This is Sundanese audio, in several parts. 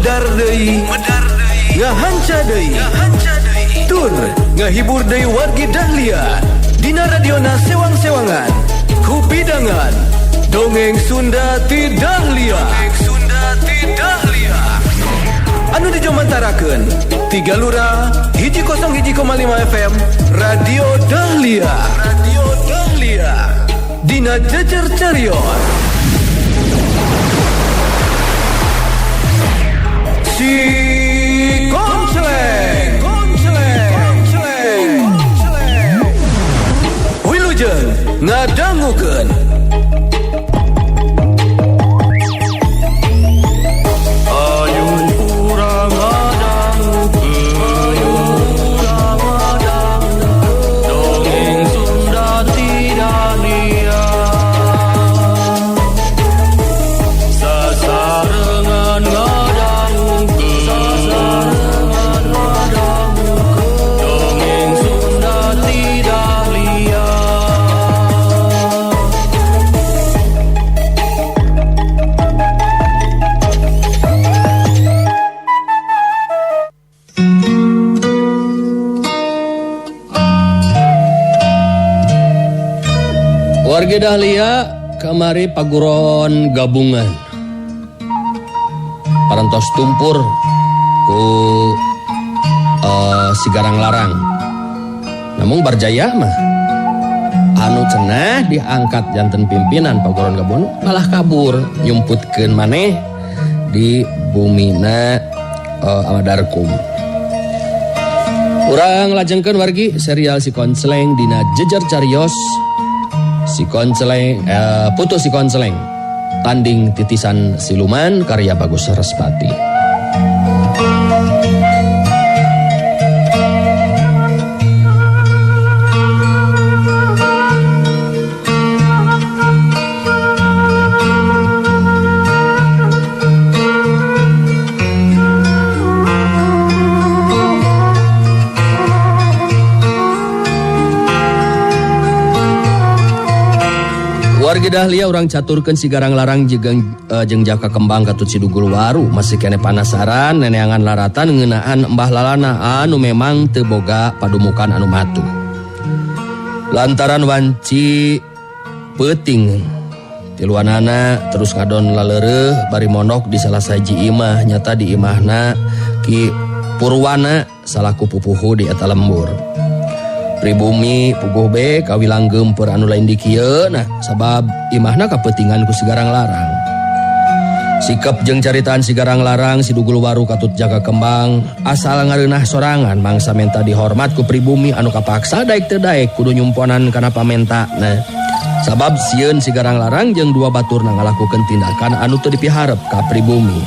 Medar deui, ngahanca deui, tur ngahibur deui wargi Dahlia dina radiona sewang-sewangan kupidangan dongeng Sunda ti Dahlia. Dongeng Sunda ti Dahlia anu dijomantarakeun tiga lura 101,5 FM Radio Dahlia. Radio Dahlia dina Jejer Carios Si Konceleng. Konceleng. Konceleng. Wilujeng ngadangukeun. Ayo urang ngadangukeun, ayo urang ngadangukeun, dongeng Sunda ti Dahlia. Sasarengan ngadangukeun, sasarengan ngadangukeun, dongeng Sunda ti Dahlia. Warga Dahlia kamari paguron gabungan parantos tumpur ku Sigarang Larang. Namun Barjaya mah anu cenah diangkat janten pimpinan paguron gabungan malah kabur nyumputkeun maneh di bumina Amadarkum. Urang lajengkeun wargi serial Si Konceleng dina Jejer Carios. Si Konceleng, Putu Si Konceleng, Tanding Titisan Siluman karya Bagus Respati. Warga Dahlia urang caturkeun Si Garang Larang jeung Jaka Kembang katut Si Dugul Waru masih kene panasaran neneangan laratan ngeunaan Mbah Lalana anu memang teu boga padumukan anu matuh. Lantaran wanci peuting tiluanana terus ngadon laleureuh bari mondok di salah sahiji imah nyata di imahna Ki Purwana salaku pupuhu di eta lembur. Pribumi puguh be kawilang geumpeur anu lain di kieu nah sabab imahna kapeutingan ku Si Garang Larang. Sikep jeung caritaan Si Garang Larang Si Dugul Waru katut Jaka Kembang asal ngareunah sorangan mangsa menta dihormat ku pribumi anu kapaksa daek teu daek kudu nyumponan kana pamenta nah sabab sieun Si Garang Larang jeung dua baturna ngalakukeun tindakan anu teu dipiharep ka pribumi.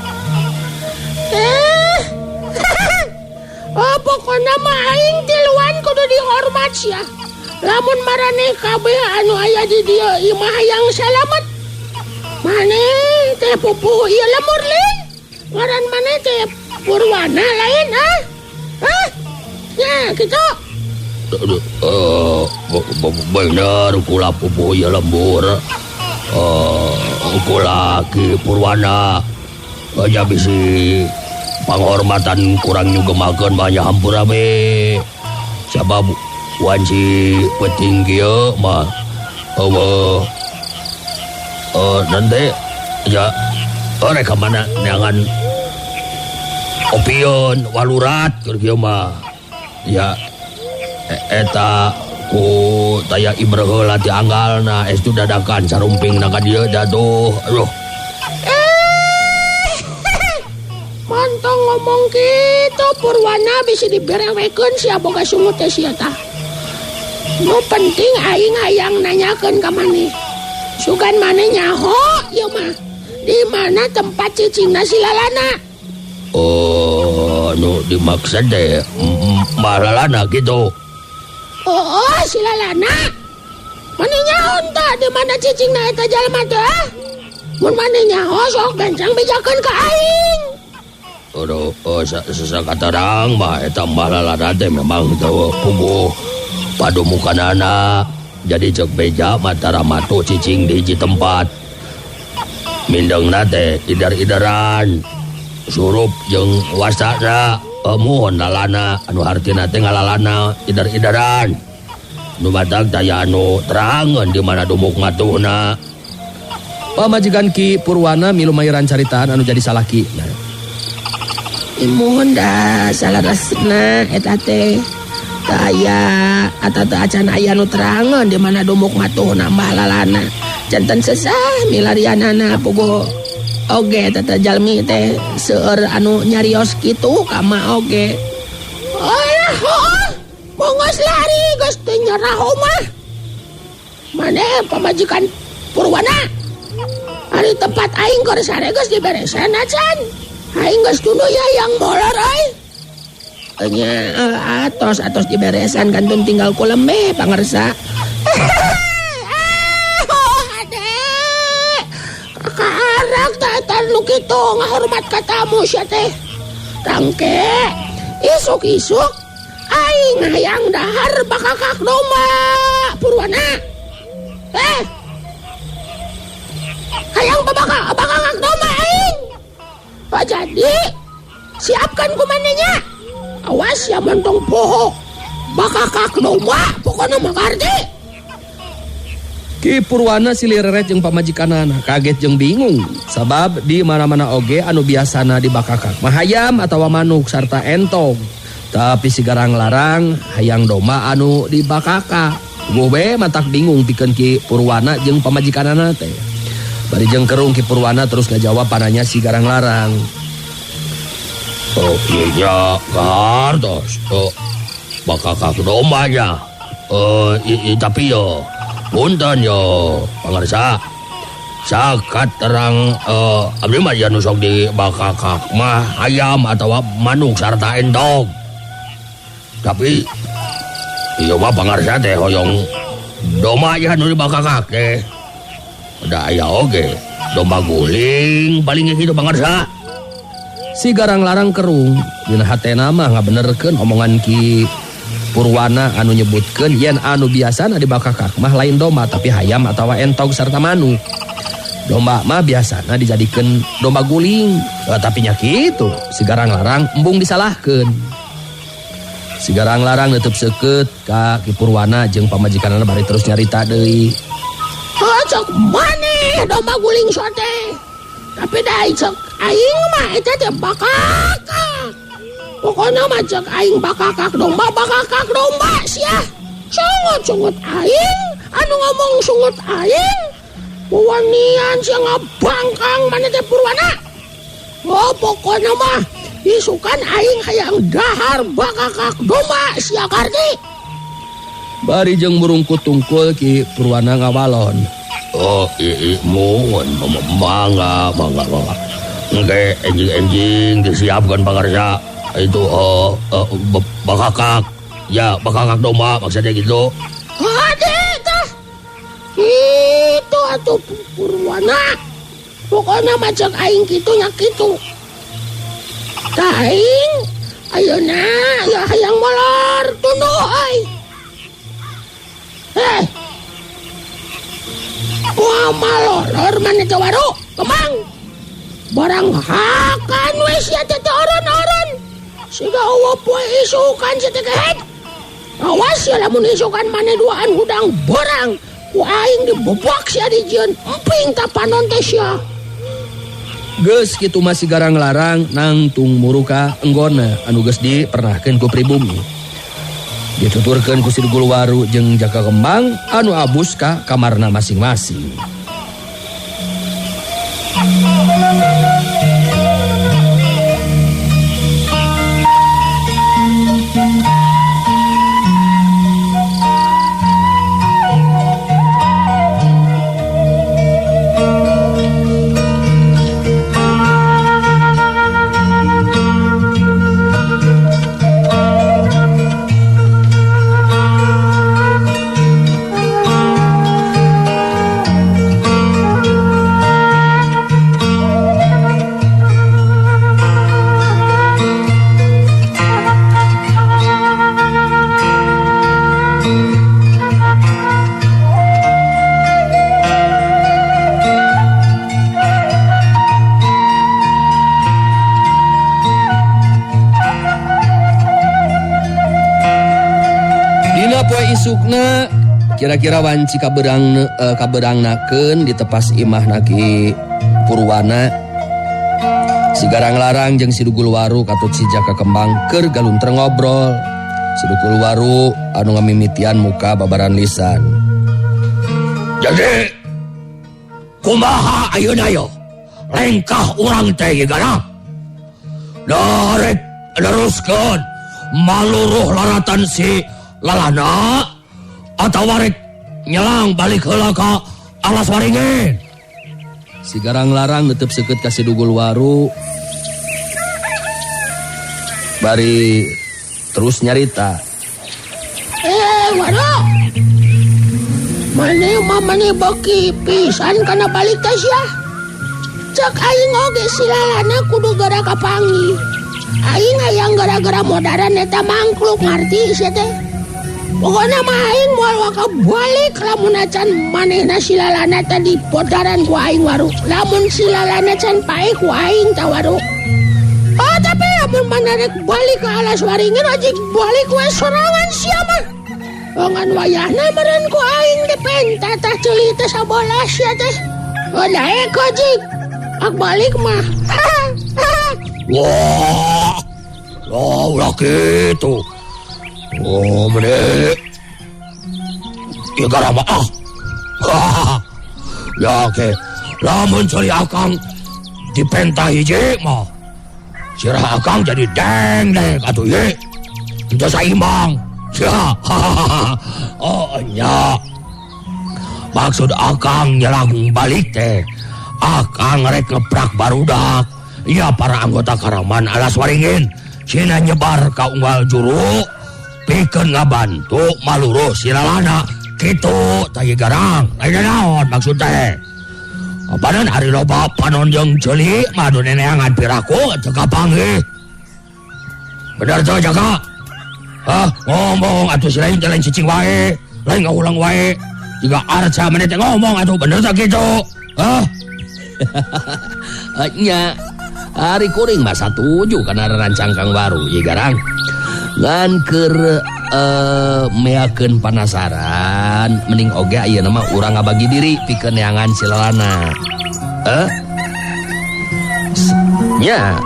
Oh, pokona mah aing tiluan kudu dihormat sia. Lamun maraneh kabeh anu aya di dieu imah hayang salamet. Maneh teh pupuh ieu lemur lain. Ngaran maneh teh Purwana lain ah. Hah? Ya kitu. Bener kula pupuh ieu lembur. Kula Ki Purwana. Aja bisi panghormatan kurang nyugemakeun banyak hampura be. Sabab wanci penting kieu mah eueuh nanti ya rek ka mana neangan opieun walurat keur kieu mah ya eta ku taya ibreh heula ti anggalna estu dadakan sarumpingna ka dieu jatuh aduh. Mantong ngomong gitu Purwana bisa diberewekeun sia boga sungut teh sia tah. Nu penting aing hayang nanyakeun ka maneh. Sugan maneh nyaho ieu mah. Di mana tempat cicingna si Lalana? Oh, nu dimaksud teh Mbah Lalana gitu. Oh, si Lalana. Maneh nyaho tah di mana cicingna eta jalma teh? Ah? Mun maneh nyaho sok gancang bejakeun ka aing. Aduh, sakatarang mah eta Mbah Lalana teh memang teu puguh padumukanana. Jadi cek beja mah tara matuh cicing di hiji tempat. Mindengna teh idar-idaran. Surup jeung wasana muhun lalana anu hartina teh ngalalana idar-idaran. Nu badag daya anu terangeun di mana dumuk ngatuhna. Pamajikan Ki Purwana milu mayoran caritaan anu jadi salaki. Muhun da salarasna eta teh teu aya atau teu acan aya nu terangeun di mana dumuk ngatuhna mbah lalana. Janten sesah milarianana puguh oge eta teh jalmi teh seueur anu nyarios kitu ka ma oge. Alah heuh, mongos lari geus teu nyerah mah. Maneh pamajikan Purwana. Ari tempat aing keur sare geus diberesan acan. Aing geus tunduh ya yang molor euy. Nya atos diberesan kantun tinggal kuleme pangersa. Ade. Kakak arak teh eta nu kitu ngahormat ka tamu sia teh. Tangke isuk-isuk aing hayang dahar bakakak domba Purwana. Hayang bakakak domba aing. Oh, jadi siapkan kumanenya. Awas ya montong poho bakakak domba pokona mah gardi. Ki Purwana silireret jeung pamajikanana kaget jeung bingung sabab di mana-mana oge anu biasana dibakakak mah hayam atawa manuk sarta entog. Tapi si Garang Larang hayang domba anu dibakakak. Gobe matak bingung pikeun Ki Purwana jeung pamajikanana teh. Bari jeung kerung Ki Purwana terus ngajawab pananya si Garang Larang. Oh iya kartos. Oh, bakakak dombanya. Tapi yo punten yo pangarsa. Sakat terang abdi mah anu sok di bakakak mah ayam atawa manuk sarta entog. Tapi ieu mah pangarsa teh hoyong domba ya nu dibakakak teh. Udah aya oge domba guling paling kitu pangarsa. Si Garang Larang kerung dina hatena mah ngabenerkeun omongan Ki Purwana anu nyebutkeun yen anu biasana dibakakak mah lain domba tapi hayam atawa entog sarta manuk. Domba mah biasana dijadikeun domba guling, tapi nya kitu si Garang Larang embung disalahkeun. Si Garang Larang neuteub seukeut ka Ki Purwana jeung pamajikanana bari terus nyarita deui. Heuh cek maneh domba guling sote. Tapi da cek aing mah eta teh bakakak. Pokona mah cek aing bakakak domba sia. Sungut-sungut aing, anu ngomong sungut aing. Wanian sia ngabangkang maneh teh Purwana. Oh pokona mah isukan aing hayang dahar bakakak domba sia karti. Bari jeung murungkut tungkul Ki Purwana ngawalon. Oh mohon mangga mangga mangga. Engke enjing-enjing disiapkan pangarsa itu bakakak ya bakakak domba maksudnya gitu. Ade tah. Itu atuh Purwana. Pokona mah cek aing kitu nya kitu. Tah aing ayeuna ya hayang molor tunduh euy. Wah malolor maneh teh waru kemang. Barang hakan we sia teh oron-oron. Siga eueuh poe isukan sia teh kehet. Awas ya lamun isukan maneh duaan hudang borang. Ku aing dibobok sia dijieun emping ta panon teh sia. Geus kitu mah si Garang Larang nangtung muruka enggona anu geus dipernahkeun ku pribumi. Dituturkeun ku Si Gulwaru jeung Jaka Kembang anu abus ka kamarna masing-masing. Isukna kira-kira wanci kaberang kaberangnakeun di tepas imahna Ki Purwana. Si Garang Larang jeung si Dugul Waru katut si Jaka Kembang keur galunter ngobrol. Si Dugul Waru anu ngamimitian muka babaran lisan. Jadi kumaha ayeuna yo? Lengkah urang teh Garang. Darek neruskeun maluruh laratan si Lalana atawa rek nyelang balik heula ka Alas Waringin. Si Garang Larang netep seukeut ka si Dugul Waru. Bari terus nyarita. Waru. Mane mah mane beuki pisan kana balik teh sia. Cek aing oge si Lalana kudu gara kapanggih. Aing hayang gara-gara modaran eta mangkluk ngarti sia teh. Pokona mah aing moal waka balik lamun acan manehna si Lalana tadi podaran ku aing Waru. Lamun si Lalana can paeh ku aing ta Waru. Oh tapi lamun maneh rek balik ke Alas Waringin ojek balik we sorangan sia mah. Ngan wayahna meureun ku aing dipenta tah ceuli teh sabolas sia teh. Oh daek ojek. Ak balik mah. Wah. Wah, ulah kitu. Oh, mene. Ya garang mah ah. Ya ke. Lamun ceuli akang dipenta hiji mah. Sirah akang jadi deng-deng atuh ye. Teu saimbang. Ya. Oh nya. Maksud akang nyelang balik teh. Akang rek ngeprak barudak. Ya para anggota Karaman Alas Waringin sina nyebar ka unggal juru pikeun ngabantu maluruh si Lalana kitu tah Garang. Lain naon maksud teh? Apanan ari loba panon jeung ceuli mah nu neneangan piraku teu kapanggih. Bener teu Jaka? Hah, ngomong atuh si lain teh lain cicing wae, lain ngaulang wae. Jiga arca maneh teh ngomong atuh bener teh kitu. Hah? Nya ari kuring mah satuju kana rancang Kang Waru ieu Garang. Ngan keur meakeun panasaran mending oge ayeuna mah urang ngabagi diri pikeun neangan si Lalana. Nya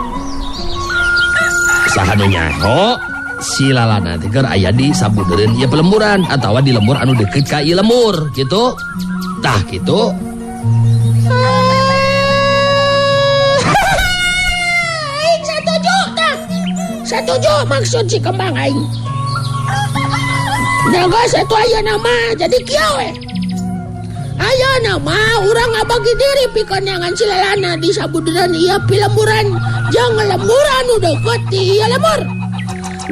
saha nu nyaho si Lalana teh keur aya di sabudeureun ieu pelemburan atawa di lembur anu deukeut ka ieu lembur kitu. Tah kitu. Satuju maksud si Kembang aing. Naga satu ayeuna mah jadi kieu we. Ayeuna mah urang ngabagi diri pikeun neangan si Lalana di sabuderan ieu pilemburan jeung lemburan nu deukeut ti ieu lembur.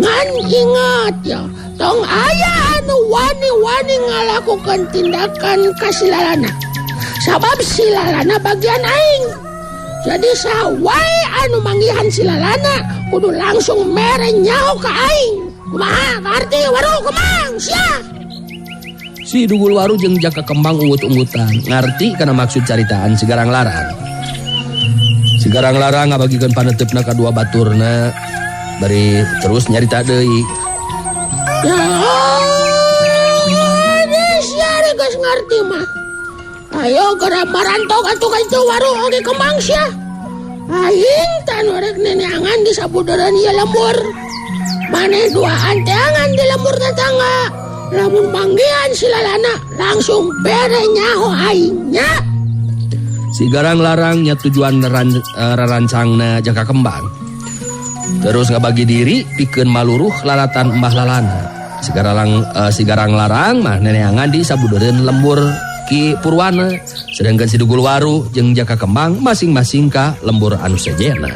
Ngan ingat ya, tong aya anu wani-wani ngalakukeun tindakan ka si Lalana. Sabab si Lalana bagian aing. Jadi sawae anu manggihan si Lalana kudu langsung mere nyaho ka aing. Kumaha ngarti Waru Kembang sia. Si Dugul Waru jeung Jaka Kembang ungut-ungutan ngarti kana maksud caritaan si Garang Larang. Si Garang Larang ngabagikeun paneuteup ka dua baturna bari terus nyarita deui. Ya, sia geus ngarti mah. Ayo geura marantok atuh ka itu Waru oge Kembang sia. Aing tanu rek neneangan di sabudereun ieu lembur. Maneh duaan teangan di lembur tetangga. Lamun manggihan si Lalana langsung bere nyaho aing nya. Si Garang Larang nya tujuan rarancangna Jaka Kembang. Terus ngabagi diri pikeun maluruh lalatan Mbah Lalana. Si Garang Larang mah neneangan di sabudereun lembur Ki Purwana, sedangkan si Dugul Waru jeung Jaka Kembang masing-masing ka lembur anu sejena.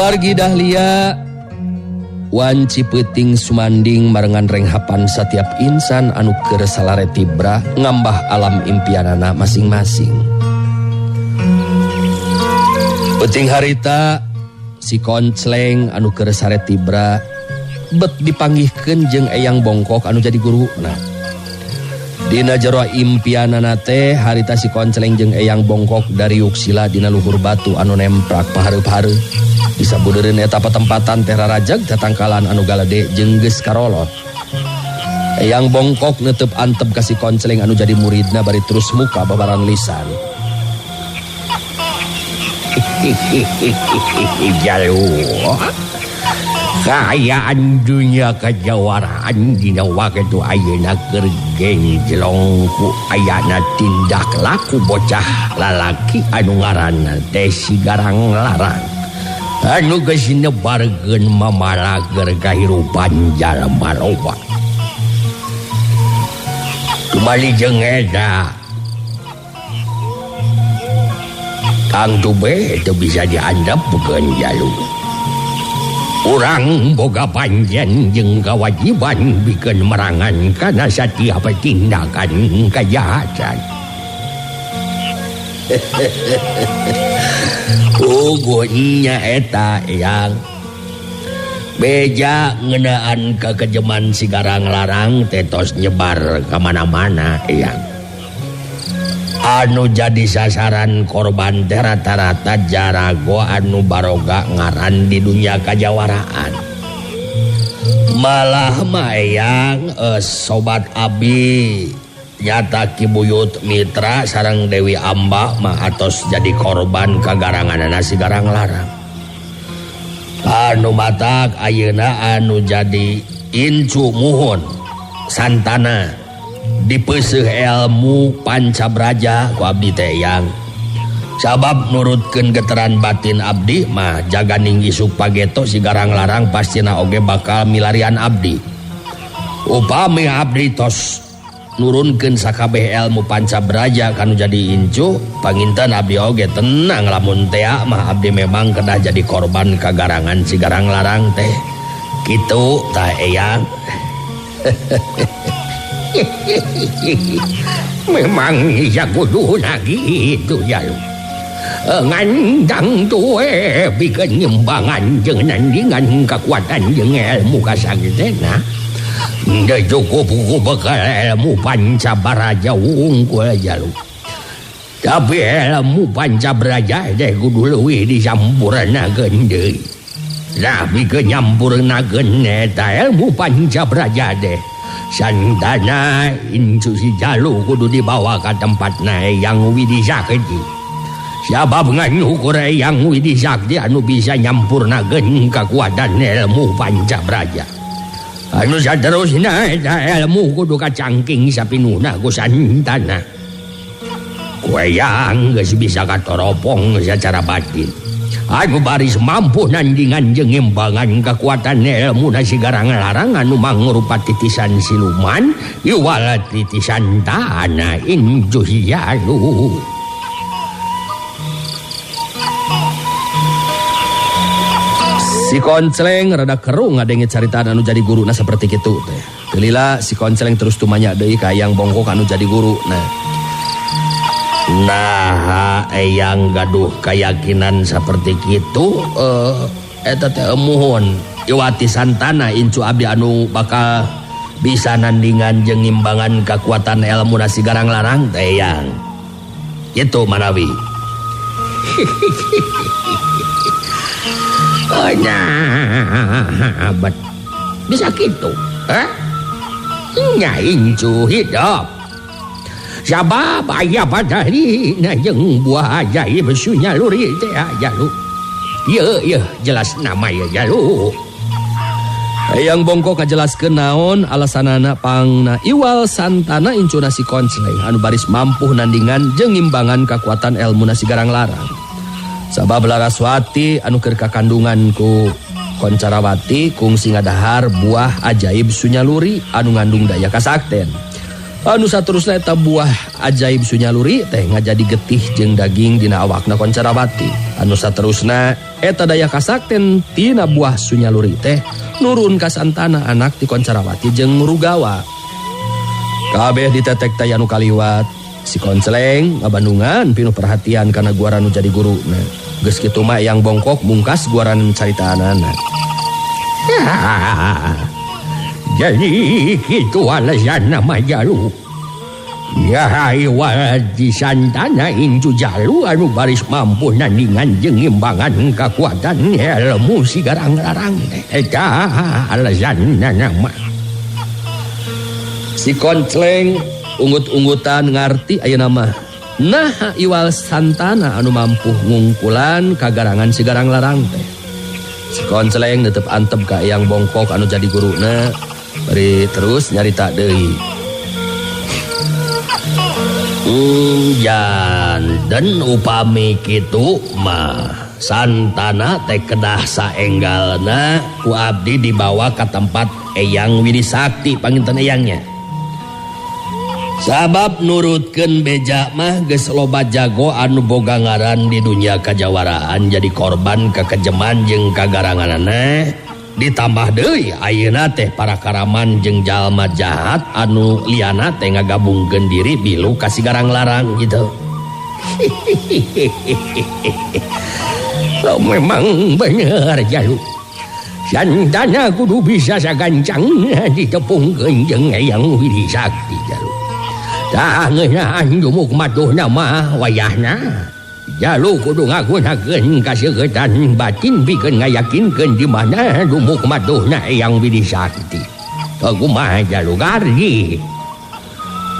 Wargi Dahlia wanci peuting sumanding barengan renghapan setiap insan anu keur salare tibra ngambah alam impianana masing-masing. Peuting harita si Koncleng anu keur sare tibra bet dipanggihkeun jeung Eyang Bongkok anu jadi guruna. Dina jero impianana teh harita si Koncleng jeung Eyang Bongkok dariuk sila dina luhur batu anu nemprak pahareup-hareup. Disabudeureun eta patempatan teh rarajeg tatangkalan anu galede jeung geus karolot. Eyang Bongkok netep antep ka si Koncleng anu jadi muridna bari terus muka babaran lisan. Jalu. Kaayaan dunia kajawaraan dina waktu ayeuna keur genjlong ku ayana tindak laku bocah lalaki anu ngaranna teh si Garang Larang. Anu geus nebarkeun mamalager kahirupan jalma loba. Kembali jeung eta Kang Tube teu bisa diandepkeun jalu. Urang boga panjen jeung kawajiban bikeun merangan kana satiap tindakan kajahatan. Ugunya eta yang beja ngeunaan kakejeman si Garang Larang tetos nyebar ka mana-mana yang anu jadi sasaran korban teh rata-rata jarago anu baroga ngaran di dunia kajawaraan. Malah mah yang sobat abi nyata Ki Buyut Mitra sareng Dewi Amba mah atos jadi korban kagaranganana si Garang Larang. Anu matak ayeuna anu jadi incu muhun santana dipeuseuh ilmu pancabraja ku abdi teh yang sabab nurutkeun geteran batin abdi mah jaganing isuk pageto si Garang Larang pastina oge bakal milarian abdi. Upami abdi tos nurunkeun sakabeh ilmu pancabraja kanu jadi incu panginten abdi oge tenang lamun tea mah abdi memang kedah jadi korban kagarangan si Garang Larang teh. Kitu tah eyang. Memang ya kuduna gitu ya lu. Ngandang tuwe bikin nyembangan jeung nandingan kekuatan jeung ilmu kasagtena. Nda cukup ku bekal ilmu pancabaraja wungkul jalu. Tapi ilmu pancabaraja teh kudu leuwih disampurnakeun deui. Nah bikeun nyampurnakeun eta ilmu pancabaraja teh santana incu si jalu kudu dibawa ka tempatna Eyang Widi Sakti. Sabab nganyukur Eyang Widi Sakti anu bisa nyampurnakeun kakuatan ilmu pancabraja. Anu saterusna eta ilmu kudu kacangking sapinuhna ku santana. Ku eyang geus bisa katoropong secara batin. Anu baris mampu nandingan jeung ngimbangan kekuatan ilmu si Garang Larang anu mangrupa titisan siluman iwala titisan tanah inju jalu. Si Koncleng rada keru ngadenge caritaan anu jadi guruna seperti kitu teh. Teu lila si Koncleng terus tumanya deui ka Eyang Bongkok anu jadi guruna. Nah, eyang gaduh keyakinan seperti kitu eta teh muhun iwati santana incu abdi anu bakal bisa nandingan jeung ngimbangan kekuatan ilmu si Garang Larang teh eyang. Kitu manawi. Oh, nah, bet. Bisa kitu, eh? Nya incu hidup. Sabab aya padalina jeung buah ajaib sunyaluri teh jalu. Ieu ieu jelas nama ieu jalu. Eyang Bongkok ngajelaskeun naon alasanana pangna iwal santana incuna si Koncleng anu baris mampu nandingan jeung ngimbangan kakuatan ilmu si Garang Larang. Sabab Laraswati anu keur kakandungan ku Koncarawati kungsi ngadahar buah ajaib sunyaluri anu ngandung daya kasakten. Anu saterusna eta buah ajaib Sunyaluri teh ngajadi getih jeung daging dina awakna Koncarawati. Anu saterusna eta daya kasakten tina buah Sunyaluri teh nurun ka Santana anak ti Koncarawati jeung Rugawa. Kabeh ditetek teh anu kaliwat. Si Konceleng ngabandungan pinuh perhatian kana guaran nu jadi guruna. Geus kitu mah Eyang Bongkok mungkas guaran caritaanana. Jadi kitu alasanna mah Jalu. Ya iwal di Santana incu Jalu anu baris mampu nandingan jeung ngimbangan kakuatan ilmu si Garang Larang teh. Eta alasanna mah. Si Konceleng unggut-unggutan ngarti ayeuna mah. Nah iwal Santana anu mampu ngungkulan kagarangan si Garang Larang teh. Si Konceleng netep antep ka Eyang Bongkok anu jadi guruna, bari terus nyarita deui. Janten upami kitu mah Santana teh kedah saenggalna ku abdi dibawa ka tempat Eyang Widi Sakti panginten eyangnya. Sabab nurutkeun beja mah geus loba jago anu boga ngaran di dunia kajawaraan jadi korban kekejeman jeung kagaranganana. Ditambah deui ayeuna teh para karaman jeung jalma jahat anu liana teh ngagabungkeun diri bilu ka si Garang Larang gitu. Oh, memang bener Jalu. Santana kudu bisa sagancang ditepungkeun jeung Eyang Widi Sakti Jalu. Tah ngeunaan jumuk matuhna mah wayahna. Jalu kudu ngagunakeun kaseugetan batin pikeun ngayakinkeun di mana dumuk matuhna Eyang Widi Sakti. Kumaha Jalu gardi?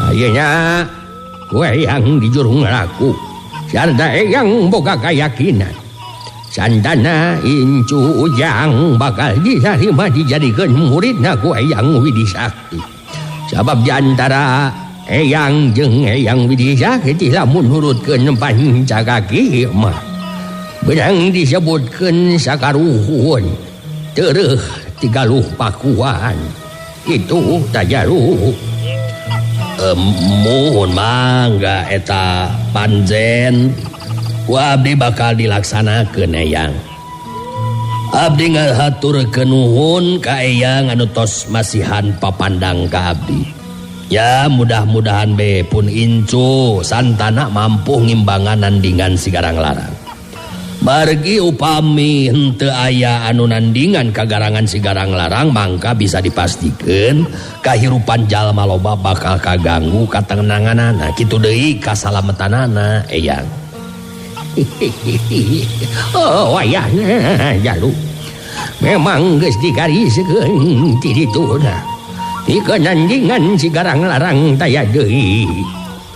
Ayeuna ku Eyang dijurung laku. Sarta Eyang boga kayakinan. Santana incu Ujang bakal disarima dijadikeun muridna ku Eyang Widi Sakti. Sabab di antara Eyang jeung Eyang Widi Sakti lamun nurutkeun pancakaki mah beunang disebutkeun sakaruhun tereuh tigaluh pakuan. Itu tajaru. Muhun mangga eta panjen ku abdi bakal dilaksanakeun Eyang. Abdi ngahaturkeun nuhun ka Eyang anu tos masihan papandang ka abdi. Ya mudah-mudahan be pun incu Santana mampu ngimbangan nandingan si Garang Larang. Margi upami henteu aya anu nandingan kagarangan si Garang Larang mangka bisa dipastikeun kahirupan jalma loba bakal kaganggu katenanganana kitu deui kasalametanana Eyang. Oh wayahna Jalu. Memang geus digariskeun ti dituna. Pikeun nandingan si Garang Larang taya deui.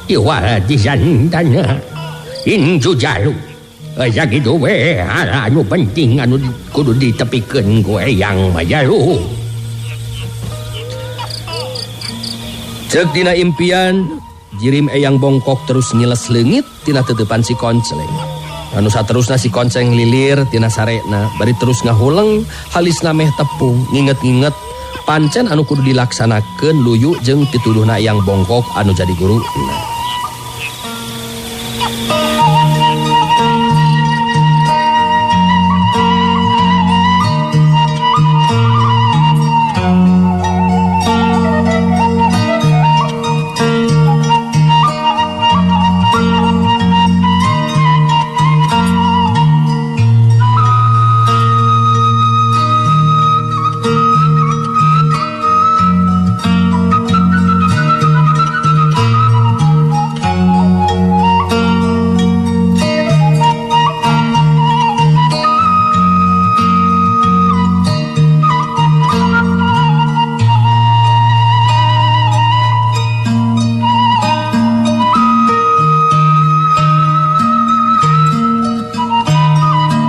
Iwal di Santana incu Jalu. Sakitu we anu penting anu kudu ditepikeun ku Eyang mah Jalu. Ceuk dina impian jirim Eyang Bongkok terus ngiles leungit tina tetepan si Konceleng. Anu saterusna si Konceng lilir tina sarena bari terus ngahuleng halisna meh tepung nginget-nginget pancen anu kudu dilaksanakeun luyu jeung pituduhna Eyang Bongkok anu jadi guru.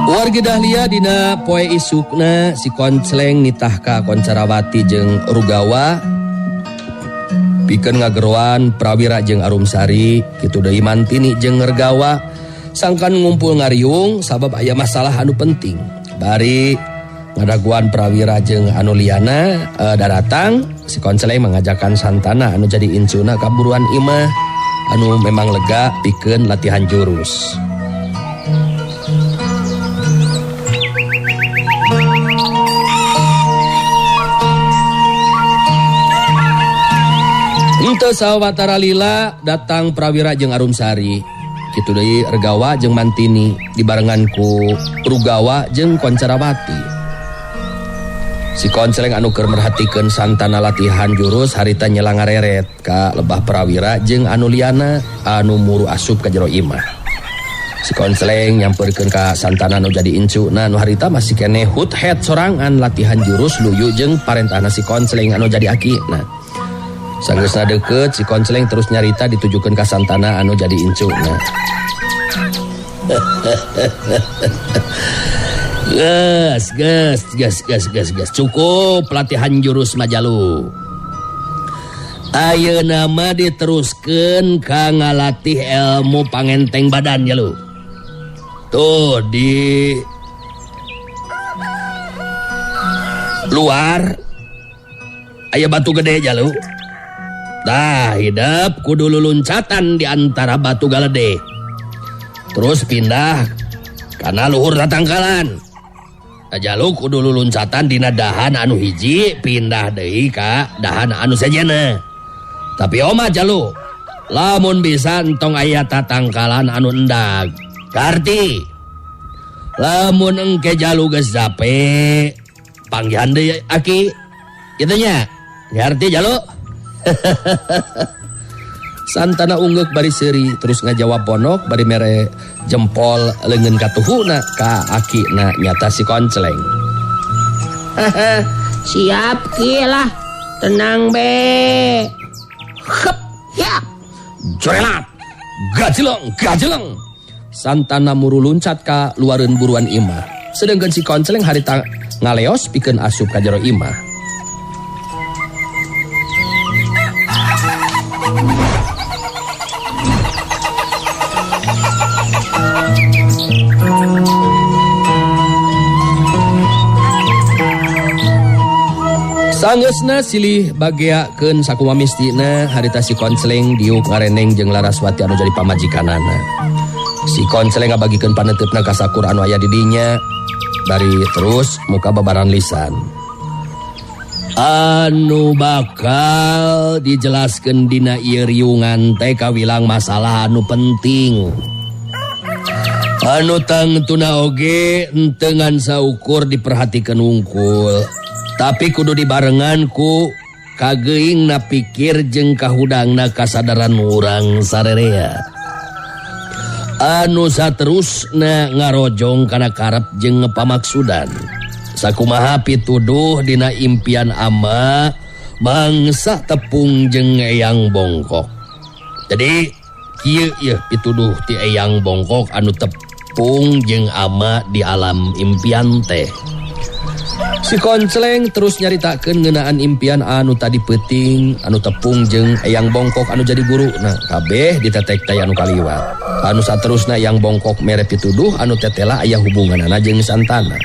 Wargi Dahlia dina poe isukna si Koncleng nitah ka Koncarawati jeung Rugawa pikeun ngageroan Prawira jeung Arumsari kitu deui Mantini jeung Ngergawa sangkan ngumpul ngariung sabab aya masalah anu penting. Bari Ngadaguan Prawira jeung anu liyana daratang si Konceleng mengajakan Santana anu jadi incuna ka buruan imah anu memang lega pikeun latihan jurus. Henteu sawatara lila datang Prawira jeung Arumsari. Kitu deui Regawa jeung Mantini dibarengan ku Rugawa jeung Koncarawati. Si Konceleng anu keur merhatikeun Santana latihan jurus harita nyela ngareret ka lebah Prawira jeung anu liyana anu muru asup ka jero imah. Si Konceleng nyamperkeun ka Santana nu jadi incuna nu harita masih keneh hut-het sorangan latihan jurus luyu jeung parentahna si Konceleng anu jadi akina. Sanggeusna deukeut si Konceleng terus nyarita ditujukeun ka Santana anu jadi incuna. Gas, gas, gas, gas, gas, gas. Cukup latihan jurus majalu. Ayeuna mah diteruskeun ka ngalatih ilmu pangenteng badan jalu. Tuh di luar aya batu gede jalu. Tah hidep kudu luluncatan di antara batu galede. Terus pindah kana luhur tatangkalan. Jalu kudu luluncatan dina dahan anu hiji pindah deui ka dahan anu sejenna. Tapi oma jalu lamun bisa entong aya tatangkalan anu endag. Karti lamun engke jalu geus zape panggihan deui aki. Kitu nya. Ngarti jalu? Santana unggeuk bari seuri terus ngajawab ponok bari mere jempol leungeun katuhuna ka akina nyata si Konceleng. Siap ki lah, tenang be. Hep ya. Jorelat. Gajeleng, gajeleng. Santana muru luncat ka luareun buruan imah. Sedengkeun si Konceleng harita ngaleos pikeun asup ka jero imah. Sanggeusna silih bageakeun sakumaha mistina harita si Konceleng diuk ngareneng jeung Laraswati anu jadi pamajikanana. Si Konceleng ngabagikeun paneuteup-na ka sakur anu aya di dinya bari terus muka babaran lisan. Anu bakal dijelaskeun dina ieu riungan teh kawilang masalah anu penting. Anu tangtuna oge henteu ngan saukur diperhatikeun wungkul. Tapi kudu dibarengan ku kageingna pikir jeung kahudangna kasadaran urang sarerea. Anu saterusna ngarojong kana karep jeung pamaksudan. Sakumaha pituduh dina impian ama mangsa tepung jeung Eyang Bongkok. Jadi kieu yeuh pituduh ti Eyang Bongkok anu tepung jeung ama di alam impian teh. Si Konceleng terus nyaritakeun ngeunaan impian anu tadi peuting, anu tepung jeung Eyang Bongkok anu jadi guru. Nah, kabeh ditetek teh anu kaliwat. Anu saterusna Eyang Bongkok mere pituduh anu tetela aya hubunganana jeung Santana.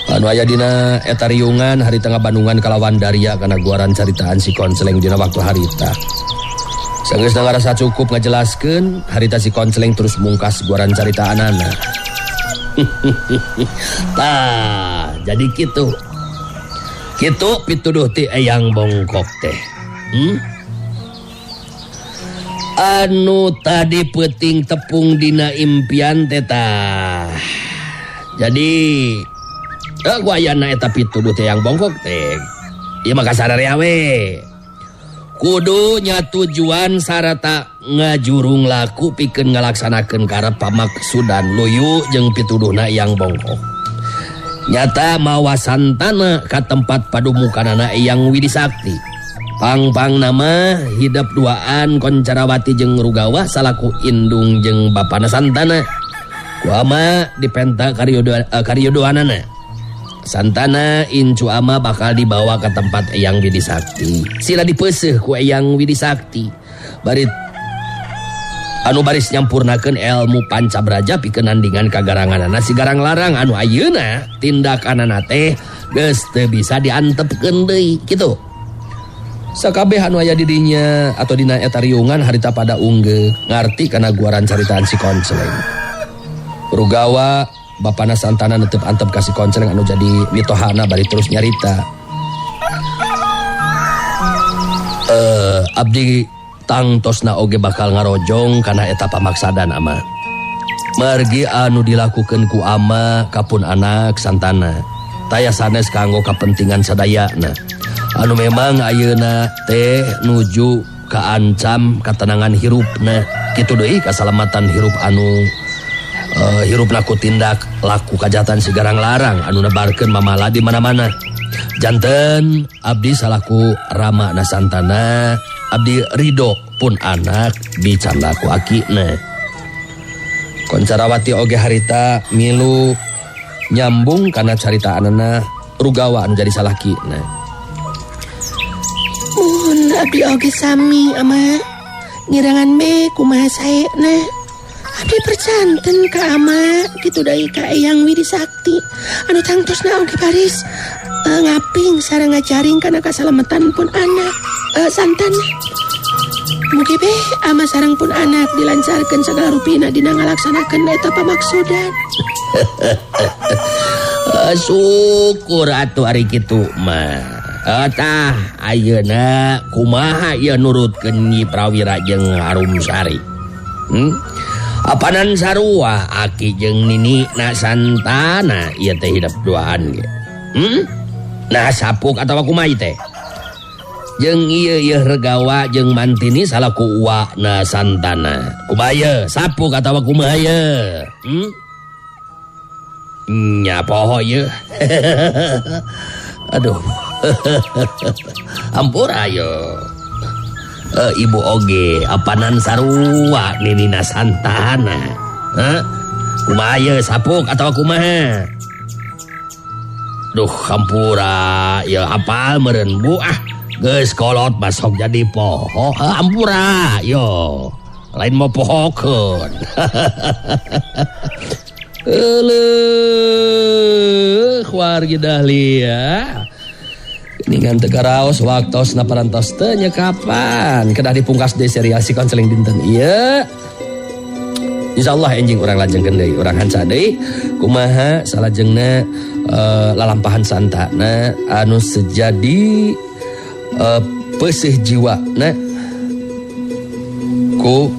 Anu aya dina eta riungan harita ngabandungan kalawan daria kana guaran caritaan si Konceleng dina waktu harita. Sanggeusna ngarasa cukup ngajelaskeun, harita si Konceleng terus mungkas guaran caritaanana. Tah, jadi kitu. Kitu pituduh ti Eyang Bongkok teh. Anu tadi peuting tepung dina impian teh tah. Jadi gua ayana eta pituduh ti Eyang Bongkok teh. Ieu mah kasararea we. Kudu nya tujuan sarata ngajurung laku pikeun ngalaksanakeun karep pamaksudan luyu jeung pituduhna Eyang Bongkok. Nyata mawa Santana ka tempat padumukanana Eyang Widisakti. Pang-pang nama hidep duaan Koncarawati jeung Rugawa salaku indung jeung bapana Santana. Ku ama dipenta karyodoanana. Santana incu ama bakal dibawa ke tempat Eyang Widisakti. Sila dipeuseuh ku Eyang Widisakti. Bari Anu baris nyampurnakeun ilmu pancabraja pikeun nandingan kagaranganana si Garang Larang anu ayeuna tindakanana teh geus teu bisa diantepkeun deui kitu. Sakabeh anu aya di dinya atau dina eta riungan harita pada unggeuk ngarti kana guaran caritaan si Konceleng. Rugawa bapana Santana netep antep ka si Konceleng anu jadi mitohana bari terus nyarita. Abdi tangtosna oge bakal ngarojong kana eta pamaksadan ama. Margi anu dilakukeun ku ama kapun anak Santana. Taya sanes kanggo kapentingan sadayana. Anu memang ayeuna teh nuju kaancam katenangan hirupna. Kitu deui kasalamatan hirup anu hirupna ku tindak laku kajahatan si Garang Larang anu nebarkeun mamala di mana-mana. Janten abdi salaku Rama na Santana abdi ridho pun anak dicanda ku akina. Koncarawati oge harita milu nyambung kana caritaanana Rugawa anu jadi salakina. Mun abdi oge sami ama ngirangan be kumaha saena. Abdi percanten ka ama kitu deui ka Eyang Widi Sakti anu tangtosna oge baris ngaping sareng ngajaring kana kasalametan pun anak Santana. Mugi be ama sareng pun anak dilancarkeun sagala rupina dina ngalaksanakeun eta pamaksudan. Syukur atuh ari kitu mah. Tah ayeuna kumaha ieu nurutkeun Nyi Prawira jeung Arumsari? Apanan sarua aki jeung nini na Santana ieu teh hidup duaan ge. Nah sapuk atawa kumaha ieu teh? Jeung ieu ieu Regawa jeung Mantini salaku uwa na Santana. Kumaha ieu? Sapuk atawa kumaha ieu? Nya poho ieu. Aduh. Ampura yo. Ibu oge apanan sarua ninina Santana. Hah? Kumaha ieu sapuk atawa kumaha? Duh ampura ya apal meureun bu ah. Geus kolot masuk jadi poho. Ampura yo. Lain mau pohokeun. Euleuh wargi Dahlia. Ningan teu karaos waktosna parantos teu nya kapan kedah dipungkas deui serial si Konseling dinten ieu. Insyaallah enjing urang lajengkeun deui, urang hanca deui kumaha salajengna lalampahan Santana anu sejadi peuseuh jiwana ku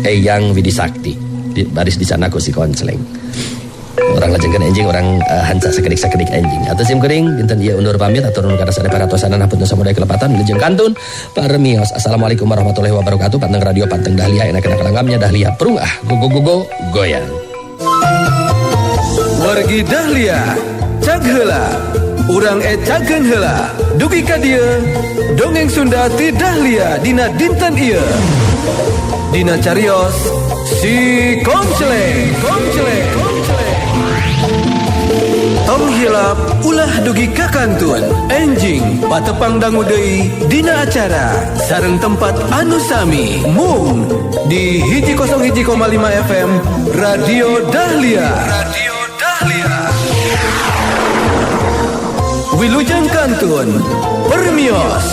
Eyang Widi Sakti di baris di sana ku si Konceleng. Orang lajengkeun enjing, orang hanca sakedik-sakedik enjing. Atuh sim kuring dinten ieu undur pamit atur nuhun kana sadaya paratosanan hapunten samudaya kelepatan wilujeng kantun parmios. Assalamualaikum warahmatullahi wabarakatuh. Panteng radio panteng Dahlia enak-enak langgamnya Dahlia prung ah go go go go goyang. Wargi Dahlia cag heula urang ecakeun heula dugi ka dieu dongeng Sunda ti Dahlia dina dinten ieu. Dina carios si Konceleng Konceleng. Tong hilap ulah dugi ka kantun enjing patepang dangu deui dina acara sareng tempat anu sami mung di 101,5 FM Radio Dahlia. Radio Dahlia. Wilujeng kantun permios.